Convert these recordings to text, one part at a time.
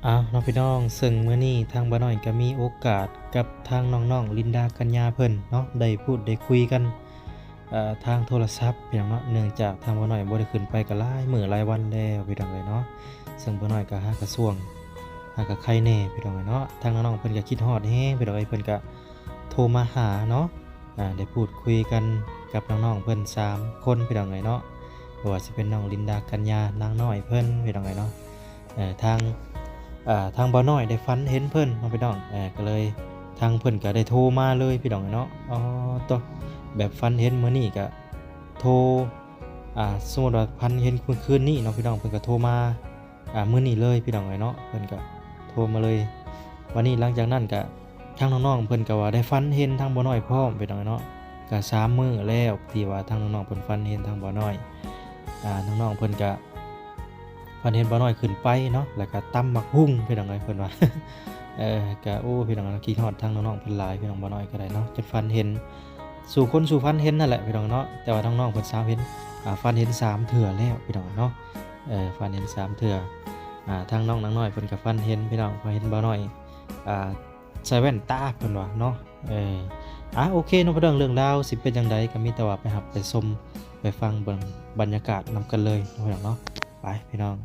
ອ້າວເນາະພີ່ນ້ອງ, ເຊິ່ງມື້ນີ້ທາງບ່າວນ້ອຍກໍມີໂອກາດກັບທາງນ້ອງໆ ລິນດາ ກັນຍາເພິ່ນເນາະ ໄດ້ພູດໄດ້ຄຸຍກັນ ເອີ ທາງໂທລະສັບພີ່ນ້ອງເນາະ, ເນື່ອງຈາກທາງບ່າວນ້ອຍບໍ່ໄດ້ຂຶ້ນໄປກໍຫຼາຍມື້ຫຼາຍວັນແລ້ວພີ່ນ້ອງເອີຍເນາະ. ເຊິ່ງບ່າວນ້ອຍກໍຫາກະຊ່ວງ ຫາກະໄຄແດ່ພີ່ນ້ອງເອີຍເນາະ, ທາງນ້ອງໆເພິ່ນກໍຄິດຮອດແຮງພີ່ນ້ອງເອີຍ, ເພິ່ນກໍໂທມາຫາເນາະ. ອ່າ ໄດ້ພູດຄຸຍກັນກັບນ້ອງໆເພິ່ນສາມຄົນພີ່ນ້ອງເອີຍເນາະ, ບໍ່ວ່າຊິເປັນນ້ອງລິນດາ ກັນຍາ ນາງນ້ອຍເພິ່ນພີ່ນ້ອງເອີຍເນາະ. ເອີ ທາງ ເອີ ທາງບ່າວນ້ອຍໄດ້ຝັນເຫັນເພິ່ນເນາະພີ່ນ້ອງ, ເອີ ກໍເລີຍ ທາງເພິ່ນກໍໄດ້ໂທມາເລີຍພີ່ນ້ອງເອີຍເນາະ. ອໍ ໂຕ ແບບຝັນເຫັນມື້ນີ້ກໍໂທ ອ່າ ສົມມຸດວ່າຝັນເຫັນມື້ຄືນນີ້ເນາະພີ່ນ້ອງ, ເພິ່ນກໍໂທມາ ອ່າ ມື້ນີ້ເລີຍພີ່ນ້ອງເອີຍເນາະ, ເພິ່ນກໍໂທມາເລີຍ. ບັດນີ້ຫຼັງຈາກນັ້ນກໍ ທາງນ້ອງໆເພິ່ນກໍວ່າໄດ້ຝັນເຫັນທາງບ່າວນ້ອຍພ້ອມພີ່ນ້ອງເນາະ, ກໍສາມມື້ແລ້ວທີ່ວ່າທາງນ້ອງໆເພິ່ນຝັນເຫັນທາງບ່າວນ້ອຍ. ອ່າ ນ້ອງໆເພິ່ນກໍຝັນເຫັນບ່າວນ້ອຍຂຶ້ນໄປເນາະ, ແລ້ວກໍຕຳໝາກຫຸ່ງພີ່ນ້ອງເອີຍ ເພິ່ນວ່າ. ເອີ ກໍ ໂອ້ ພີ່ນ້ອງເນາະ, ຄິດຮອດທາງນ້ອງໆເພິ່ນຫຼາຍພີ່ນ້ອງ, ບ່າວນ້ອຍກໍໄດ້ເນາະ, ຈົນຝັນເຫັນ ສູ່ຄົນສູ່ຝັນເຫັນນັ້ນແຫຼະພີ່ນ້ອງເນາະ, ແຕ່ວ່າທາງນ້ອງເພິ່ນສາວເຫັນ ອ່າ ຝັນເຫັນສາມເທື່ອແລ້ວພີ່ນ້ອງເນາະ. ເອີ ຝັນເຫັນສາມເທື່ອ. ອ່າ ທາງນ້ອງນາງນ້ອຍເພິ່ນກໍຝັນເຫັນພີ່ນ້ອງ, ຝັນເຫັນບ່າວນ້ອຍ ອ່າ ໃສ່ແວ່ນຕາເພິ່ນວ່າເນາະ. ເອີ ອ່າ ໂອເຄເນາະ, ເລື່ອງ ເລື່ອງລາວຊິເປັນຈັ່ງໃດກໍມີແຕ່ວ່າໄປຮັບໄປຊົມໄປຟັງເບິ່ງບັນຍາກາດນຳກັນເລີຍເນາະພີ່ນ້ອງເນາະ. ໄປພີ່ນ້ອງ.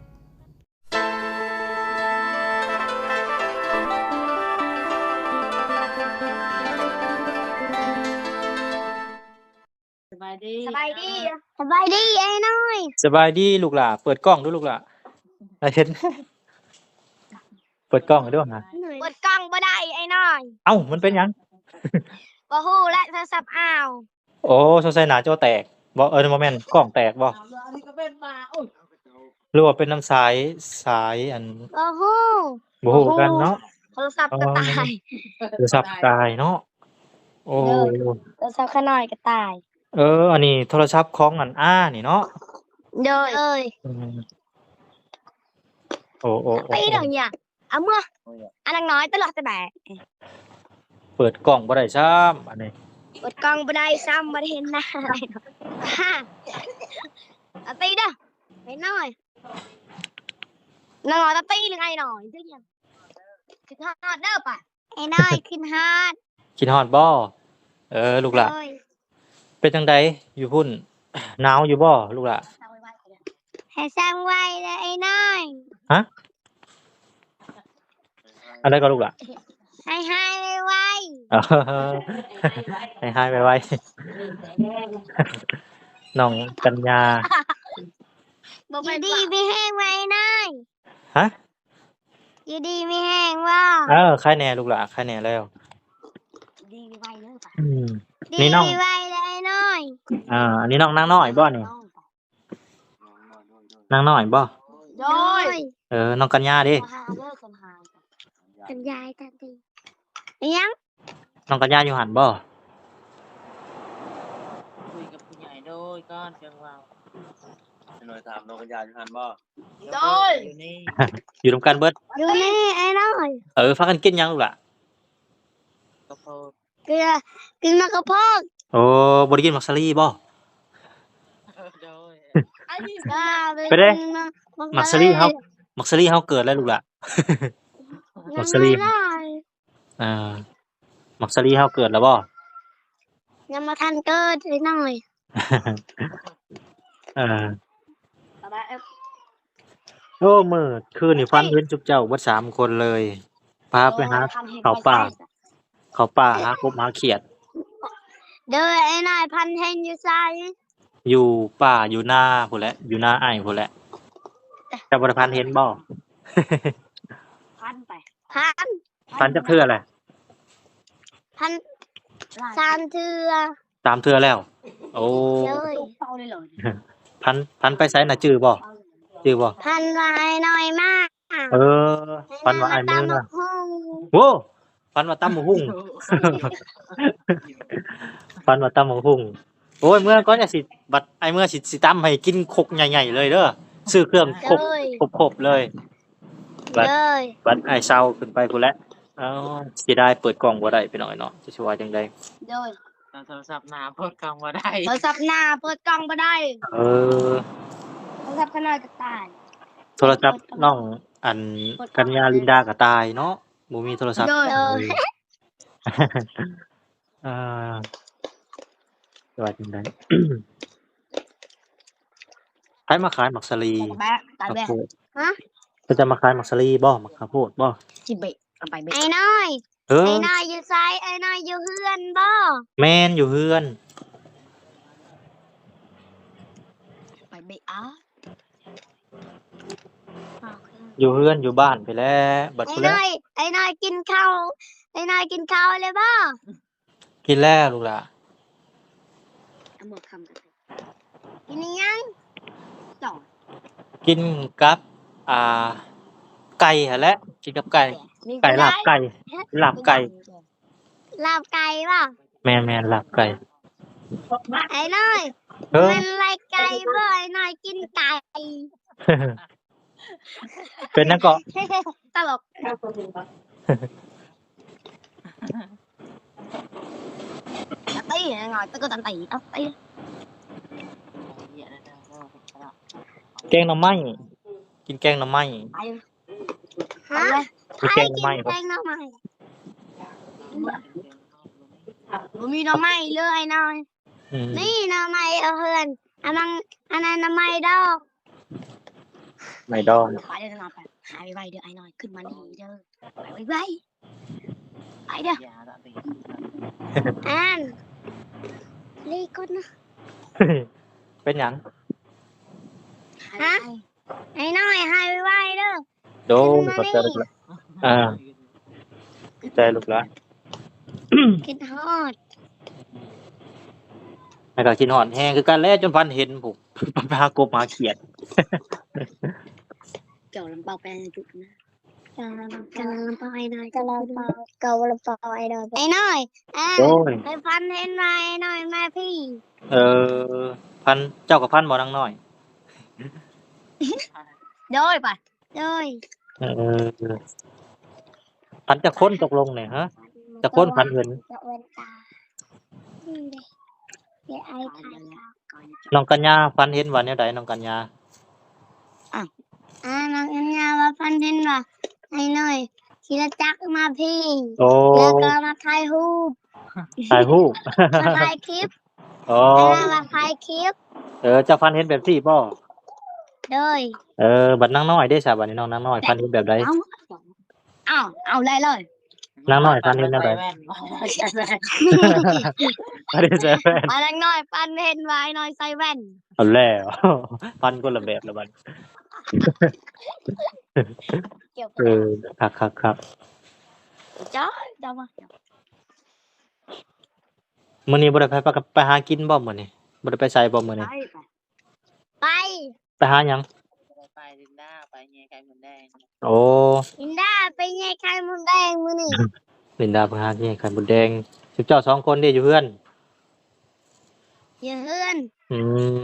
ສະບາຍດີ ສະບາຍດີ ສະບາຍດີອ້າຍນ້ອຍ. ສະບາຍດີລູກຫຼ້າ, ເປີດກ້ອງດູລູກຫຼ້າ. ອາເຫັນ ເປີດກ້ອງໃຫ້ດູຫາ. ເປີດກ້ອງບໍ່ໄດ້ອ້າຍນ້ອຍ. ເອົ້າ ມັນເປັນຫຍັງ? ບໍ່ຮູ້ແຫຼະ ໂທລະສັບອ້າວ. ໂອ້ ສົງໄສໜ້າຈໍແຕກບໍ່? ເອີ ບໍ່ແມ່ນ ກ້ອງແຕກບໍ່? ຫຼືວ່າເປັນນຳສາຍ ສາຍອັນ ບໍ່ຮູ້ ບໍ່ຮູ້ຄືກັນເນາະ. ໂທລະສັບກໍຕາຍ ໂທລະສັບຕາຍເນາະ. ໂອ້ ໂທລະສັບຂ້ານ້ອຍກໍຕາຍ. ເອີ ອັນນີ້ໂທລະສັບຂອງອັນອ້ານີ້ເນາະ. ໂດຍ ອືມ ໂອ້ ໂອ້ ໂອ້ ໄປດອກຫຍັງ ເອົາເມືອ ອັນນາງນ້ອຍຕະຫຼອດແຕ່ແບະ. ເປີດກ້ອງບໍ່ໄດ້ຊ້ຳ ອັນນີ້ ເປີດກ້ອງບໍ່ໄດ້ຊ້ຳ ບໍ່ໄດ້ເຫັນໜ້າ. ອາ ເອົາຕີເດີ້ ໄອ້ນ້ອຍ. ນ້ອງນ້ອຍຕາຕີ ຫຼື ໄອ້ນ້ອຍ ຄືຫຍັງ? ຄິດຮອດເດີ້ປະ ໄອ້ນ້ອຍ ຄິດຮອດ. ຄິດຮອດບໍ່? ເອີ ລູກຫຼ້າ ໂດຍ. ເປັນຈັ່ງໃດຢູ່ພຸ້ນ? ໜາວຢູ່ບໍ່ລູກຫຼ້າ? ໃຫ້ຊ່າງໄວເດີ້ໄອ້ນ້ອຍ. ຮະ? ອັນໃດກໍລູກຫຼ້າ? ໃຫ້ຫາຍໄວໆ ໃຫ້ຫາຍໄວໆ ນ້ອງກັນຍາ ຢູ່ດີມີແຮງໄວນ້ອຍ. ຮະ? ຢູ່ດີມີແຮງບໍ່? ເອີ ໄຄແດ່ລູກຫຼ້າ ໄຄແດ່ແລ້ວ. ດີໄວເດີ້ ອືມ ນີ້ນ້ອງ ດີໄວເດີ້ໄອ້ນ້ອຍ. ອ່າ ອັນນີ້ນ້ອງນາງນ້ອຍບໍ່ນີ້? ນາງນ້ອຍບໍ່? ໂດຍ. ເອີ ນ້ອງກັນຍາເດ້? ກັນຍາຍຕາຕີ ອີຫຍັງ? ນ້ອງກັນຍາຢູ່ຫັ້ນບໍ່? ຄຸຍກັບຜູ້ໃຫຍ່ໂດຍກ່ອນຈັ່ງເວົ້າ. ນ້ອຍຖາມນ້ອງກັນຍາຢູ່ຫັ້ນບໍ່? ໂດຍ. ຢູ່ນີ້ ຢູ່ນຳກັນເບິດ ຢູ່ນີ້ໄອ້ນ້ອຍ. ເອີ ພາກັນກິນຫຍັງລູກຫຼ້າ? ກະເພາະ ກິນ ກິນໝາກກະເພາະ. ໂອ້ ບໍ່ໄດ້ກິນໝາກສາລີບໍ່? ໂດຍ. ໄປເດ້ ໝາກສາລີເຮົາ ໝາກສາລີເຮົາເກີດແລ້ວລູກຫຼ້າ. ໝາກສາລີ ອ່າ ໝາກສາລີເຮົາເກີດແລ້ວບໍ່? ຍັງບໍ່ທັນເກີດເລີຍນ້ອຍ. ເອີ ໂອ້ ມື້ຄືນນີ້ຝັນເຫັນຈຸບເຈົ້າເບິດສາມຄົນເລີຍ ພາໄປຫາເຂົ້າປ່າ ເຂົ້າປ່າຫາກົບຫາຂຽດ. ໂດຍ ໄອ້ນ້ອຍ ພັນເຫັນຢູ່ໃສ? ຢູ່ປ່າຢູ່ນາພຸ້ນແຫຼະ ຢູ່ນາອ້າຍພຸ້ນແຫຼະ. ເຈົ້າບໍ່ໄດ້ພັນເຫັນບໍ່? ພັນໄປ ພັນ ພັນຈັກເທື່ອແຫຼະ? ພັນສາມເທື່ອ. ສາມເທື່ອແລ້ວ. ໂອ້ ໂດຍ. ພັນ ພັນໄປໃສນະ ຈື່ບໍ່? ຈື່ບໍ່? ພັນວ່າໄອ້ນ້ອຍມາ. ເອີ ຝັນວ່າອ້າຍເມືອ. ໂອ້ ຝັນວ່າຕຳບັກຫຸ່ງ ຝັນວ່າຕຳບັກຫຸ່ງ. ໂອ້ຍ ເມືອກ່ອນ ຢ່າຊິ ບັດອ້າຍເມືອຊິ ຊິຕຳໃຫ້ກິນຄົກໃຫຍ່ໆເລີຍເດີ້ ຊື້ເຄື່ອງຄົບ ໂດຍ ຄົບໆເລີຍ. ບັດ ໂດຍ ບັດອ້າຍເຊົາຂຶ້ນໄປພຸ້ນແຫຼະ. ເອົ້າ ເສຍດາຍເປີດກ້ອງບໍ່ໄດ້ພີ່ນ້ອງເນາະ ຈະຊິວ່າຈັ່ງໃດ? ໂດຍ. ໂທລະສັບໜ້າເປີດກ້ອງບໍ່ໄດ້ ໂທລະສັບໜ້າເປີດກ້ອງບໍ່ໄດ້. ເອີ ໂທລະສັບຂ້ານ້ອຍກໍຕາຍ ໂທລະສັບນ້ອງ ອັນ ກັນຍາ ລິນດາກໍຕາຍເນາະ ບໍ່ມີໂທລະສັບ. ໂດຍ ເອີ ຊິວ່າຈັ່ງໃດ? ໃຜມາຂາຍໝາກສາລີ? ໝາກໂພດ. ຮະ? ເຂົາຈະມາຂາຍໝາກສາລີບໍ່? ໝາກຂ້າວໂພດບໍ່? ຊິໄປ ເອົາໄປເບີດ. ໄອ້ນ້ອຍ ເອີ ໄອ້ນ້ອຍຢູ່ໃສ? ໄອ້ນ້ອຍຢູ່ເຮືອນບໍ່? ແມ່ນ ຢູ່ເຮືອນ. ໄປເບີດ. ຢູ່ເຮືອນຢູ່ບ້ານພີ້ແຫຼະ ບັດ ໄອ້ນ້ອຍ ໄອ້ນ້ອຍກິນເຂົ້າ ໄອ້ນ້ອຍກິນເຂົ້າແລ້ວບໍ່? ກິນແລ້ວລູກຫຼ້າ. ເອົາໝວກຄ້ຳກັນ. ກິນອີ່ຫຍັງ? ຈ່ອຍ ກິນກັບ ອ່າ ໄກ່ຫັ້ນແຫຼະ ກິນກັບໄກ່ ມີ ໄກ່ ລາບໄກ່ ລາບໄກ່. ລາບໄກ່ບໍ່? ແມ່ນໆ ລາບໄກ່. ໄອ້ນ້ອຍ ເອີ ແມ່ນລາບໄກ່ບໍ່? ໄອ້ນ້ອຍກິນໄກ່. ເປັນຫຍັງເກາະ? ຕະຫຼົກ. ຕີໜ້ອຍ ຕະໂກນຕີ ເອົາຕີ. ແກງໜໍ່ໄມ້ ກິນແກງໜໍ່ໄມ້. ຮະ? ມີແກງໜໍ່ໄມ້ບໍ່? ແກງໜໍ່ໄມ້ ບໍ່ມີໜໍ່ໄມ້ເລີຍນ້ອຍ. ອືມ ນີ້ໜໍ່ໄມ້ເອົາເຮືອນ ອັນນັ້ນ ອັນນັ້ນໜໍ່ໄມ້ດອງ. ໄມ້ດອງ. ໄປເດີນ້ອຍ ໄປ ຫາໄວໆເດີ ໄອ້ນ້ອຍ ຂຶ້ນມານີ້ເດີ ໄປໄວໆ ໄປເດີ. ອັນ ລີກ່ອນນະ. ເປັນຫຍັງ? ຮະ? ໄອ້ນ້ອຍ ຫາໄວໆເດີ. ໂດຍ ຂອບໃຈລູກຫຼ້າ. ອ່າ ຂອບໃຈລູກຫຼ້າ. ຄິດຮອດ ແລ້ວກໍຄິດຮອດແຮງຄືກັນແຫຼະ ຈົນຝັນເຫັນພຸ້ນ ໄປຫາກົບຫາຂຽດ. ເຈົ້າລຳເປົາແປໃຫ້ຈຸນະ. ກະລາເປົາໄອ້ນ້ອຍ ກະລາເປົາ ກະລາເປົາໄອ້ນ້ອຍ. ໄອ້ນ້ອຍ ໂດຍ ໄອ້ຝັນເຫັນວ່າໄອ້ນ້ອຍມາພີ້. ເອີ ຝັນ ເຈົ້າກໍຝັນບໍ່ນາງນ້ອຍ? ໂດຍ ໄປ ໂດຍ. ເອີ ຝັນຈັກຄົນຕົກລົງນີ້ ຮະ? ຈັກຄົນຝັນເຫັນ? ນ້ອງກັນຍາຝັນເຫັນວ່າແນວໃດ ນ້ອງກັນຍາ? ອ່າ ນ້ອງກັນຍາວ່າຝັນເຫັນວ່າໄອ້ນ້ອຍຂີ່ລົດຈັກມາພີ້. ໂອ້ ແລ້ວກໍມາຖ່າຍຮູບ ຖ່າຍຮູບ ມາຖ່າຍຄລິບ. ອໍ ອັນນັ້ນວ່າຖ່າຍຄລິບ. ເອີ ເຈົ້າຝັນເຫັນແບບນີ້ບໍ່? ໂດຍ. ເອີ ບັດນາງນ້ອຍເດ້ຊະ ບັດນີ້ນ້ອງນາງນ້ອຍ ແຕ່ ຝັນເຫັນແບບໃດ? ເອົາ ເອົາ ເອົາເລີຍ ເລີຍ. ນາງນ້ອຍຝັນເຫັນແນວໃດ? ໃສ່ແວ່ນ ບໍ່ໄດ້ໃສ່ແວ່ນ. ອ່າ ນາງນ້ອຍຝັນເຫັນວ່າໄອ້ນ້ອຍໃສ່ແວ່ນ. ເອົາແລ້ວ ຝັນຄົນລະແບບລະບັດ. ເອີ ຄັກໆໆ. ຈ້ອຍ ຈ້ອຍມາ. ມື້ນີ້ບໍ່ໄດ້ໄປ ໄປຫາກິນບໍ່ມື້ນີ້? ບໍ່ໄດ້ໄປໃສບໍ່ມື້ນີ້? ໄປ ໄປ ໄປ. ໄປຫາຫຍັງ? ໄປລິນດາ ໄປແຍ່ໄຂ່ມົດແດງ. ໂອ້ ລິນດາໄປແຍ່ໄຂ່ມົດແດງມື້ນີ້. ລິນດາໄປຫາແຍ່ໄຂ່ມົດແດງ. ຊຸມເຈົ້າສອງຄົນເດ້ຢູ່ເຮືອນ? ຢູ່ເຮືອນ. ອືມ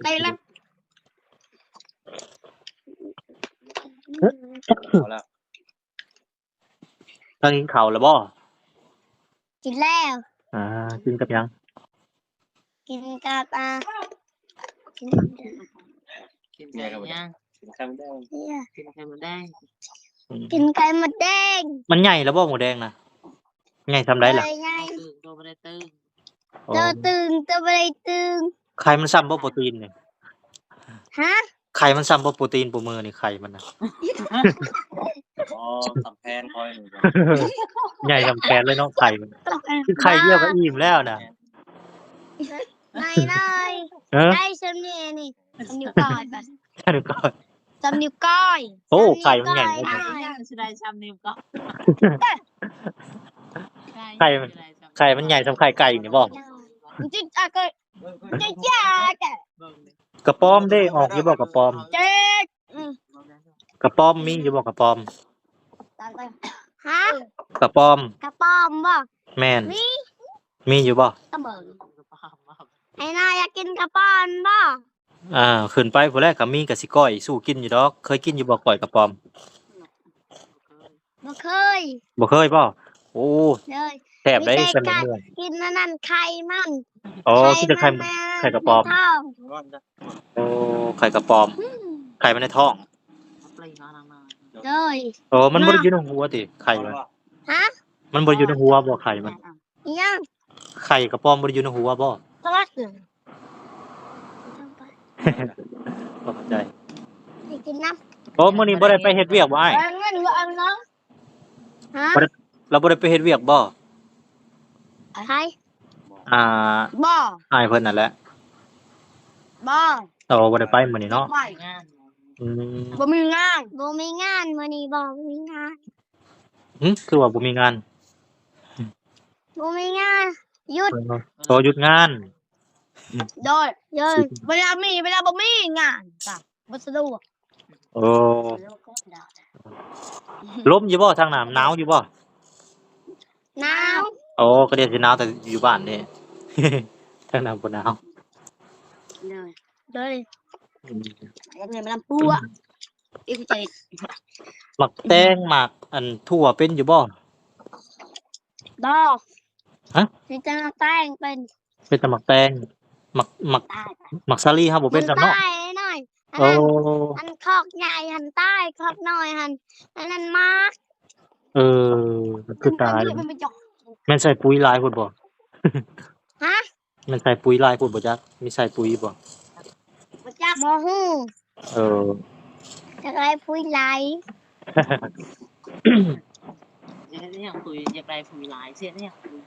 ໄປລະ. ເອົາລະ. ທ່ານກິນເຂົ້າແລ້ວບໍ່? ກິນແລ້ວ. ອ່າ ກິນກັບຫຍັງ? ກິນກັບ ອ່າ ກິນ ກິນໄກ່ຫຍັງ? ກິນໄຂ່ມົດແດງ. ກິນໄຂ່ມົດແດງ. ອືມ ກິນໄຂ່ມົດແດງ. ມັນໃຫຍ່ແລ້ວບໍ່ ມົດແດງນະ? ໃຫຍ່ສ່ຳໃດລະ? ໃຫຍ່ ໂຕບໍ່ໄດ້ຕຶງ. ອໍ ໂຕຕຶງ ໂຕບໍ່ໄດ້ຕຶງ. ໄຂ່ມັນຊ້ຳບໍ່ໂປຣຕີນນີ້? ຮະ? ໄຂ່ມັນຊ້ຳບໍ່ໂປຣຕີນ ໂປຣມືນີ້ ໄຂ່ມັນນະ? ອໍ ສ່ຳແຂນຂ້ອຍນີ້. ໃຫຍ່ສ່ຳແຂນເລີຍເນາະ ໄຂ່ມັນ. ຄືໄຂ່ດຽວກໍອີ່ມແລ້ວນະ. ໄດ້ ໄດ້ ເອີ ໄດ້ສ່ຳນີ້ນີ້ ສ່ຳນິ້ວກ້ອຍ ສ່ຳນິ້ວກ້ອຍ. ໂອ້ ໄຂ່ມັນໃຫຍ່. ໄຂ່ມັນ ໄຂ່ມັນໃຫຍ່ສ່ຳໄຂ່ໄກ່ນີ້ບໍ່? ກະປອມເດ້ ອອກຢູ່ບໍ່ກະປອມ? ກະປອມມີຢູ່ບໍ່ກະປອມ? ຮະ? ກະປອມ ກະປອມບໍ່? ແມ່ນ ມີ ມີຢູ່ບໍ່? ໄອ້ນ້ອຍຢາກກິນກະປອມບໍ່? ອ່າ ຂຶ້ນໄປພຸ້ນແຫຼະ ກະມີກະຊິກ້ອຍສູ່ກິນຢູ່ດອກ. ເຄີຍກິນຢູ່ບໍ່ ກ້ອຍກະປອມ? ບໍ່ເຄີຍ. ບໍ່ເຄີຍບໍ່? ໂອ້ ເລີຍ. ແຊບໄດ໋ ມີແຕ່ ໃສ່ໝາກມ່ວງ ກິນອັນນັ້ນໄຂ່ມັນ ອໍ ກິນແຕ່ໄຂ່ ໄຂ່ມັນນະ ໄຂ່ກະປອມ ໃນທ້ອງ ໂອ້ ໄຂ່ກະປອມ ອືມ ໄຂ່ມັນໃນທ້ອງ ໂດຍ ໂອ້ ມັນບໍ່ໄດ້ຢູ່ໃນຫົວຕິ ໄຂ່ມັນ ຮະ ມັນບໍ່ໄດ້ຢູ່ໃນຫົວບໍ່ ໄຂ່ມັນ ອີຫຍັງ ໄຂ່ກະປອມບໍ່ໄດ້ຢູ່ໃນຫົວບໍ່ ສະລັດ ບໍ່ເຂົ້າໃຈ ຊິກິນນຳ ໂອ້ ມື້ນີ້ບໍ່ໄດ້ໄປເຮັດວຽກບໍ່ອ້າຍ ເອີ ເງິນຢູ່ອັນນັ້ນ ຮະ ບໍ່ໄດ້ ລາວບໍ່ໄດ້ໄປເຮັດວຽກບໍ່ ໃຜ ອ່າ ບໍ່ ອ້າຍເພິ່ນນັ້ນແຫຼະ ບໍ່ ໂອ້ ບໍ່ໄດ້ໄປມື້ນີ້ເນາະ ບໍ່ໄປ ອືມ ບໍ່ມີງານ ບໍ່ມີງານ ມື້ນີ້ບໍ່ມີງານ ຫຶ ຄືວ່າບໍ່ມີງານ ບໍ່ມີງານ ຢຸດ ເອີ ໂຕຢຸດງານ ໂດຍ ໂດຍ ເວລາມີ ເວລາບໍ່ມີງານກະບໍ່ສະດວກ ໂອ້ ລົມຢູ່ບໍ່ທາງນັ້ນ ໜາວຢູ່ບໍ່ ໜາວ ໂອ້ ກະດຽວຊິໜາວແຕ່ຢູ່ບ້ານເດ້ ທາງນັ້ນບໍ່ໜາວ ໂດຍ ໂດຍ ອືມ ເຮັດໃຫ້ມັນປົວ ອີກໃຈ ໝາກແຕງ ໝາກອັນຖົ່ວເປັນຢູ່ບໍ່ ບໍ່ ຮະ ມີແຕ່ໝາກແຕງເປັນ ເປັນແຕ່ໝາກແຕງ ໝາກ ໝາກ ໝາກສາລີເຮົາບໍ່ເປັນຊ້ຳເນາະ ມັນຕາຍນ້ອຍ ໂອ້ ອັນນັ້ນ ອັນຄອກໃຫຍ່ຫັ້ນຕາຍ ຄອກນ້ອຍຫັ້ນ ອັນນັ້ນໝາກ ເອີ ມັນຄືຕາຍ ມັນໄປເຈາະ ແມ່ນໃສ່ປຸ໋ຍຫຼາຍໂພດບໍ່ ຮະ ແມ່ນໃສ່ປຸ໋ຍຫຼາຍໂພດບໍ່ຈັກ ມີໃສ່ປຸ໋ຍບໍ່ ບໍ່ຈັກ ບໍ່ຮູ້ ເອີ ຢາກໄດ້ປຸ໋ຍຫຼາຍ ຢາກໄດ້ປຸ໋ຍ ຢາກໄດ້ປຸ໋ຍຫຼາຍ ຊິເຮັດຫຍັງປຸ໋ຍ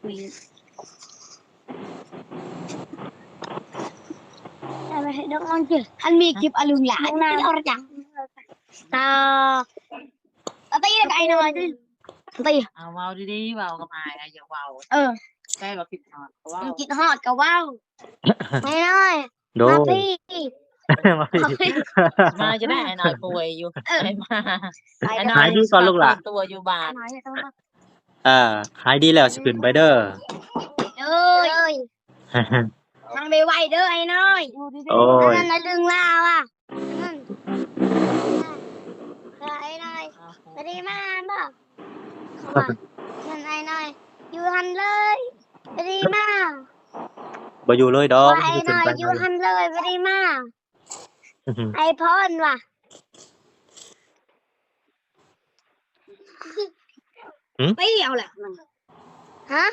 ປຸ໋ຍ ເອົາໄປໃຫ້ນ້ອງກິນ ຄັນມີກິບອະລຸງຫຼາຍ ເອົາລະຈັງ ຕາ ຕາຕີ ແລ້ວກະໄອ້ນ້ອຍ ຕາຕີ ເອົາເວົ້າດີໆ ເວົ້າກັບອ້າຍ ອ້າຍຢາກເວົ້າ ເອີ ແຕ່ວ່າຄິດຮອດກະເວົ້າ ຄິດຮອດກະເວົ້າ ໄອ້ນ້ອຍ ໂດຍ ມາພີ້ ມາພີ້ ມາຈະໄດ້ ອ້າຍນ້ອຍປ່ວຍຢູ່ ເອີ ໄອ້ນ້ອຍ ຫາຍດີກ່ອນລູກຫຼານ ກັກຕົວຢູ່ບ້ານ ເອີ ຫາຍດີແລ້ວຊິຂຶ້ນໄປເດີ ໂດຍ ທາງໄວໆເດີ ໄອ້ນ້ອຍ ໂດຍ ອັນນັ້ນລະດຶງລາວອະ ອັນນັ້ນ ເອີ ໄອ້ນ້ອຍ ບໍ່ໄດ້ມາບໍ່ ເຂົາວ່າ ນັ້ນໄອ້ນ້ອຍ ຢູ່ຫັ້ນເລີຍ ບໍ່ໄດ້ມາ ບໍ່ຢູ່ເລີຍດອກ ວ່າໄອ້ນ້ອຍຢູ່ຫັ້ນເລີຍ ບໍ່ໄດ້ມາ ໄອ້ພອນວ່າ ຫຶ ໄປເອົາແຫຼະ ຮະ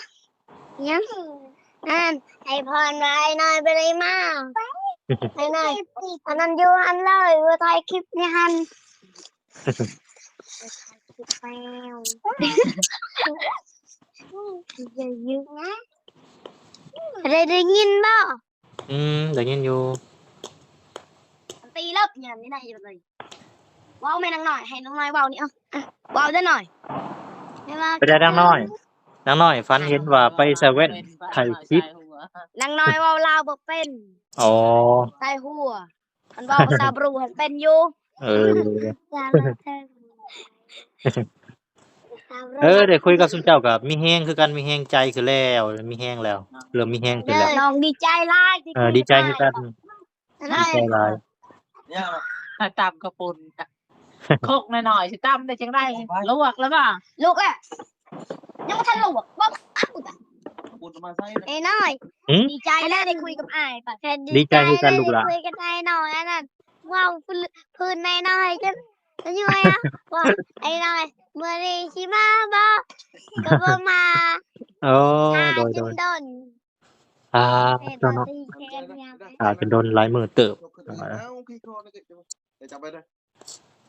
ຫຍັງ ນັ້ນ ໄອ້ພອນວ່າໄອ້ນ້ອຍບໍ່ໄດ້ມາ ໄອ້ນ້ອຍ ອັນນັ້ນຢູ່ຫັ້ນເລີຍ ບໍ່ຖ່າຍຄລິບໃນຫັ້ນ ໄດ້ ໄດ້ຍິນບໍ່? ອືມ ໄດ້ຍິນຢູ່ ຕີເລີບຍາມນີ້ນະ ເວົ້າແມ່ນາງນ້ອຍ ໃຫ້ນາງນ້ອຍເວົ້ານີ້ ເອົາ ເວົ້າເດີນ້ອຍ ໄປໄດ້ນາງນ້ອຍ ນາງນ້ອຍຝັນເຫັນວ່າໄປເຊເວັ່ນຖ່າຍຄລິບ ນາງນ້ອຍເວົ້າລາວບໍ່ເປັນ ອໍ ໃສ່ຫົວ ຄັນເວົ້າພາສາບຣູຫັ້ນເປັນຢູ່ ເອີ ເອີ ໄດ້ຄຸຍກັບຊຸມເຈົ້າກໍມີແຮງຄືກັນ ມີແຮງໃຈຂຶ້ນແລ້ວ ມີແຮງແລ້ວ ເລີ່ມມີແຮງຂຶ້ນແລ້ວ ນ້ອງດີໃຈຫຼາຍທີ່ ເອີ ດີໃຈຄືກັນ ດີໃຈຫຼາຍ ຕຳກະປຸນ ຄົກນ້ອຍໆ ຊິຕຳໄດ້ຈັ່ງໃດ ລວກແລ້ວບໍ່? ລວກແລ້ວ ຍັງບໍ່ທັນລວກ ບໍ່ ອ້າຍນ້ອຍ ຫືມ? ດີໃຈແລ້ວໄດ້ຄຸຍກັບອ້າຍປະ ດີໃຈຄືກັນລູກຫຼານ ໄດ້ຄຸຍກັບອ້າຍນ້ອຍ ອັນນັ້ນ ເວົ້າພື້ນອ້າຍນ້ອຍ ຈົນ ຈົນຢູ່ ວ່າ ອ້າຍນ້ອຍ ມື້ນີ້ຊິມາບໍ່? ກໍບໍ່ມາ ໂອ້ ຖ້າ ໂດຍ ຈົນ ໂດຍ ດົນ ອ່າ ເຈົ້າເນາະ ຖ້າຈົນດົນຫຼາຍມື້ເຕີບ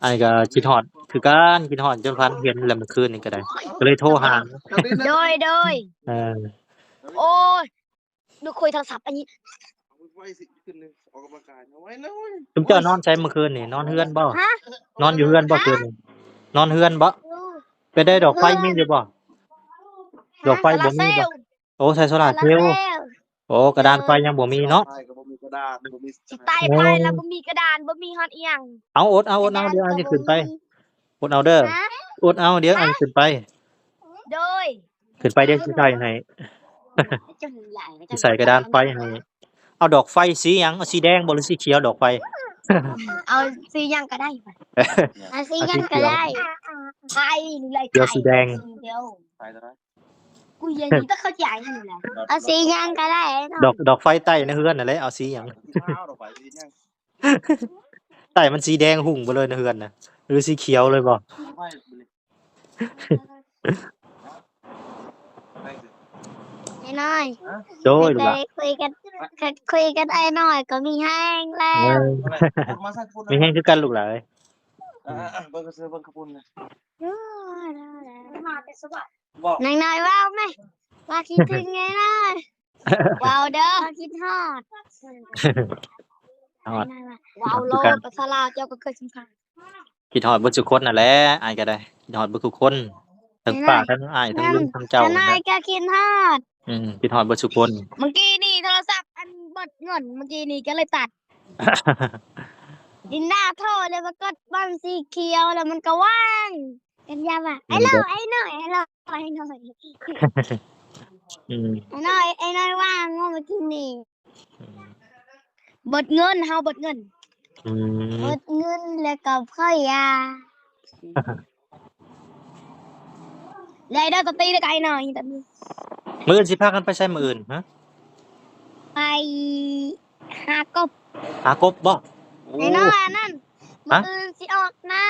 ອ້າຍກໍຄິດຮອດຄືກັນ ຄິດຮອດຈົນຝັນເຫັນແຫຼະມື້ຄືນນີ້ກໍໄດ້ ກໍເລີຍໂທຫາ ໂດຍ ໂດຍ ເອີ ໂອ້ຍ ບໍ່ຄຸຍໂທລະສັບອັນນີ້ ຊຸມເຈົ້ານອນໃສມື້ຄືນນີ້ ນອນເຮືອນບໍ່? ຮະ? ນອນຢູ່ເຮືອນບໍ່ຄືນນີ້? ນອນເຮືອນບໍ່? ເປັນໃດ ດອກໄຟມີຢູ່ບໍ່? ດອກໄຟບໍ່ມີບໍ່? ໂອ້ ໃຊ້ໂຊລາເຊວ ໂອ້ ກະດານໄຟຍັງບໍ່ມີເນາະ ໄຟກໍບໍ່ມີ ກະດານບໍ່ມີ ຊິຕາຍໄປແລ້ວ ບໍ່ມີກະດານ ບໍ່ມີຮອດອີ່ຫຍັງ ເອົາ ອົດເອົາ ອົດເອົາ ດຽວອ້າຍຊິຂຶ້ນໄປ ອົດເອົາເດີ ອົດເອົາ ດຽວອ້າຍຊິຂຶ້ນໄປ ໂດຍ ຂຶ້ນໄປ ດຽວຊິໃສ່ໃຫ້ ຊິໃສ່ກະດານໄຟໃຫ້ ເອົາດອກໄຟສີຫຍັງ? ເອົາສີແດງບໍ່ ຫຼືສີຂຽວດອກໄຟ? ເອົາສີຫຍັງກໍໄດ້ ເອົາສີຫຍັງກໍໄດ້ ໄຂ່ ໄລ່ ຂຽວ ໄຂ່ ສີແດງ ສີຂຽວ ໄຟເທົ່າໃດ? ກູຮຽນຢູ່ ແຕ່ເຂົ້າໃຈຫັ້ນແຫຼະ ເອົາສີຫຍັງກໍໄດ້ເນາະ ດອກ ດອກໄຟໃຕ້ໃນເຮືອນນັ້ນແຫຼະ ເອົາສີຫຍັງ? ໃຕ້ມັນສີແດງຮຸ່ງໄປເລີຍໃນເຮືອນນະ ຫຼືສີຂຽວເລີຍບໍ່? ອ້າຍນ້ອຍ ໂດຍ ໄດ້ ລູກຫຼານ ໄດ້ຄຸຍກັນ ຄຸຍກັບອ້າຍນ້ອຍກໍມີແຮງແລ້ວ ເອີ ມີແຮງຄືກັນລູກຫຼານເອີຍ ອ່າ ເບິ່ງເສື້ອເບິ່ງຂະປຸ້ນນະ ນາງນ້ອຍເວົ້າແມ ວ່າຄິດເຖິງໄງນະ ເວົ້າເດີ ຄິດຮອດ ຮອດ ເວົ້າໂລດ ພາສາລາວເຈົ້າກໍເຄີຍສຳພາດ ຄິດຮອດເບິດສູ່ຄົນນັ້ນແຫຼະ ອ້າຍກໍໄດ້ ຄິດຮອດເບິດທຸກຄົນ ທັງປ້າ ທັງອ້າຍ ທັງລຸງ ທັງເຈົ້າ ນ້ອຍກໍຄິດຮອດ ອືມ ຄິດຮອດເບິດສູ່ຄົນ ມື້ກີ້ນີ້ໂທລະສັບອັນເບິດເງິນ ມື້ກີ້ນີ້ກໍເລີຍຕັດ ລິນດາໂທແລ້ວປາກົດມັນສີຂຽວ ແລ້ວມັນກໍວ່າງ ກັນຍາວ່າ ອືມ ໄອ້ນ້ອຍ ໄອ້ນ້ອຍ ໄອ້ນ້ອຍ ອືມ ໄອ້ນ້ອຍ ໄອ້ນ້ອຍວ່າງເມື່ອກີ້ນີ້ ອືມ ເບິດເງິນ ເຮົາເບິດເງິນ ອືມ ເບິດເງິນແລ້ວກໍເຂົາຢາ ແລ້ວໄດ້ຕະຕີແລ້ວກໍໄອ້ນ້ອຍ ມື້ອື່ນຊິພາກັນໄປໃສມື້ອື່ນ? ຮະ ໄປຫາກົບ ຫາກົບບໍ່? ໂອ້ ໄອ້ນ້ອຍອັນນັ້ນ ມື້ອື່ນຊິອອກນາ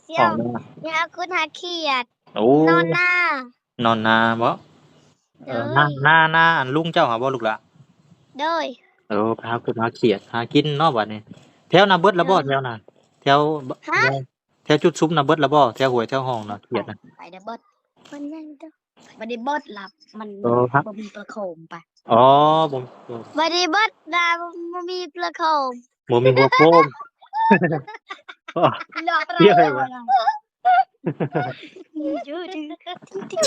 ຊິອອກ ອອກນາ ຊິຫາຂຸດຫາຂຽດ ໂອ້ ນອນນາ ນອນນາບໍ່? ເອີ ໂດຍ ນາ ນາ ນາອັນລຸງເຈົ້າຫາບໍ່ລູກຫຼາ? ໂດຍ ເອີ ໄປຫາກົບຫາຂຽດຫາກິນເນາະບັດນີ້ ແຖວນະເບິດແລ້ວບໍ່? ໂດຍ ແຖວນະ ແຖວ ຮະ? ແຖວຈຸດຊຸມນະເບິດແລ້ວບໍ່? ແຖວຫ້ວຍແຖວຮ່ອງນະຂຽດນະ ໄປ ໄປໄດ້ເບິດ ມັນຍັງເດີ ບໍ່ໄດ້ເບິດລະ ມັນ ເອີ ບໍ່ມີປະໂຄມໄປ ອໍ ບໍ່ ບໍ່ໄດ້ເບິດນະ ບໍ່ມີປະໂຄມ ບໍ່ມີຫົວໂຄມ ລອກ ດຽວໃຫ້ວ່າ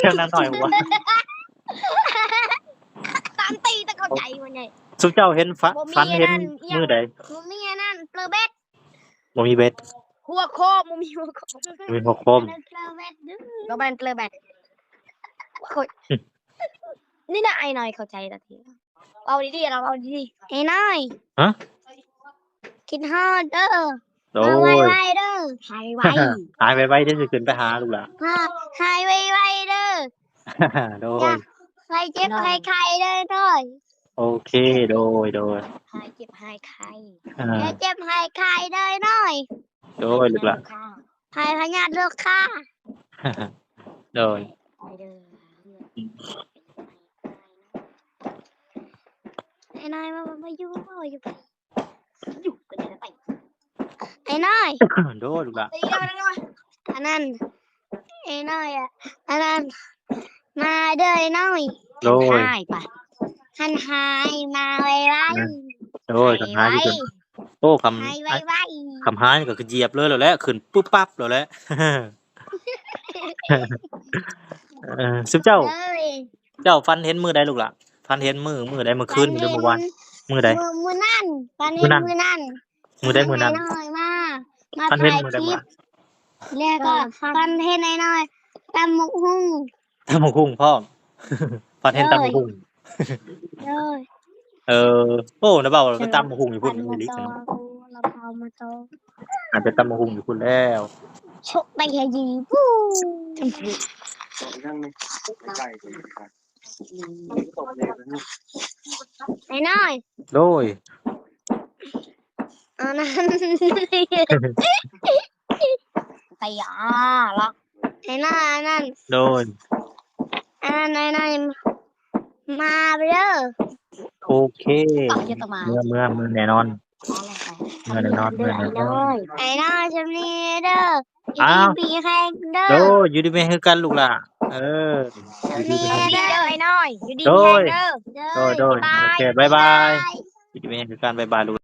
ເຈົ້ານາງນ້ອຍບໍ່? ຕາມຕີແຕ່ເຂົ້າໃຈວ່າໄງ ຊຸມເຈົ້າເຫັນ ຝັນ ຝັນເຫັນມື້ໃດ? ບໍ່ມີອັນນັ້ນ ເປີເບັດ ບໍ່ມີເບັດ ຫົວໂຄມ ບໍ່ມີຫົວໂຄມ ບໍ່ມີຫົວໂຄມ ອັນນັ້ນເປີເບັດເດີ ບໍ່ແມ່ນເປີເບັດ ໂອ້ຍ ອືມ ນີ້ນະ ອ້າຍນ້ອຍເຂົ້າໃຈລະຕິ ເວົ້າດີໆ ລະເວົ້າດີໆ ອ້າຍນ້ອຍ ຮະ? ຄິດຮອດເດີ ໂດຍ ມາໄວໆເດີ ຫາຍໄວໆ ຫາຍໄວໆເດີ ຊິຂຶ້ນໄປຫາລູກຫຼານ ຫາຍໄວໆເດີ ໂດຍ ຢ່າໃຫ້ເຈັບໃຫ້ໄຂ້ເດີ ໂດຍ ໂອເຄ ໂດຍ ໂດຍ ຫາຍເຈັບຫາຍໄຂ້ ອ່າ ຫາຍເຈັບຫາຍໄຂ້ເດີ ໂດຍ ໂດຍ ລູກຫຼານ ຫາຍພະຍາດລູກຄ້າ ໂດຍ ໄປເດີ ອືມ ໄອ້ນ້ອຍວ່າບໍ່ຢູ່ ບໍ່ຢູ່ ຢູ່ກໍໄດ້ໄປ ໄອ້ນ້ອຍ ໂດຍ ລູກຫຼານ ອັນນັ້ນ ໄອ້ນ້ອຍ ອັນນັ້ນ ມາເດີ ໄອ້ນ້ອຍ ໂດຍ ຫັນຫາຍໄປ ຫັນຫາຍມາໄວໆ ໂດຍ ຫາຍ ຄັນຫາຍ ໄວ ໂອ້ ຄຳ ຫາຍໄວໆ ຄຳຫາຍກໍຄືຢຽບເລີຍແຫຼະ ຂຶ້ນປຶບປັບໂລດແຫຼະ ເອີ ຊຸມເຈົ້າ ເອີຍ ເຈົ້າຝັນເຫັນມື້ໃດລູກຫຼານ? ຝັນເຫັນມື້ ມື້ໃດ? ມື້ຄືນ ມື້ໃດ? ມື້ວານ? ມື້ໃດ? ມື້ ມື້ນັ້ນ ຝັນເຫັນມື້ນັ້ນ ມື້ໃດມື້ນັ້ນ? ມາ ມາຖ່າຍຄລິບ ແລ້ວກໍຝັນເຫັນໄອ້ນ້ອຍຕຳບັກຫຸ່ງ ຕຳບັກຫຸ່ງພ້ອມ ຝັນເຫັນຕຳບັກຫຸ່ງ ໂດຍ ເອີ ໂອ້ ນະເບົາໄປຕຳບັກຫຸ່ງຢູ່ພຸ້ນອີ່ຫຼີ ລະເບົາມາໂຕ ອາດໄປຕຳບັກຫຸ່ງຢູ່ພຸ້ນແລ້ວ ໂຊກໄດ້ແຮງດີ ປູ້ ໄອ້ນ້ອຍ ໂດຍ ອັນນັ້ນ ໄປຫາລະ ໄອ້ນ້ອຍ ອັນນັ້ນ ໂດຍ ອັນນັ້ນ ໄອ້ນ້ອຍ ມາເດີ ໂອເຄ ເມືອ ເມືອ ເມືອແນ່ນອນ ເມືອແນ່ນອນ ເມືອແນ່ນອນ ໄອ້ນ້ອຍ ຊ່ຳນີ້ເດີ ຢູ່ດີມີແຮງເດີ ໂດຍ ຢູ່ດີມີແຮງຄືກັນລູກຫຼານ ເອີ ຢູ່ດີມີແຮງເດີ ໄອ້ນ້ອຍ ຢູ່ດີມີແຮງເດີ ໂດຍ ໂດຍ ໂດຍ ໂອເຄ ບາຍບາຍ ຢູ່ດີມີແຮງຄືກັນ ບາຍບາຍລູກ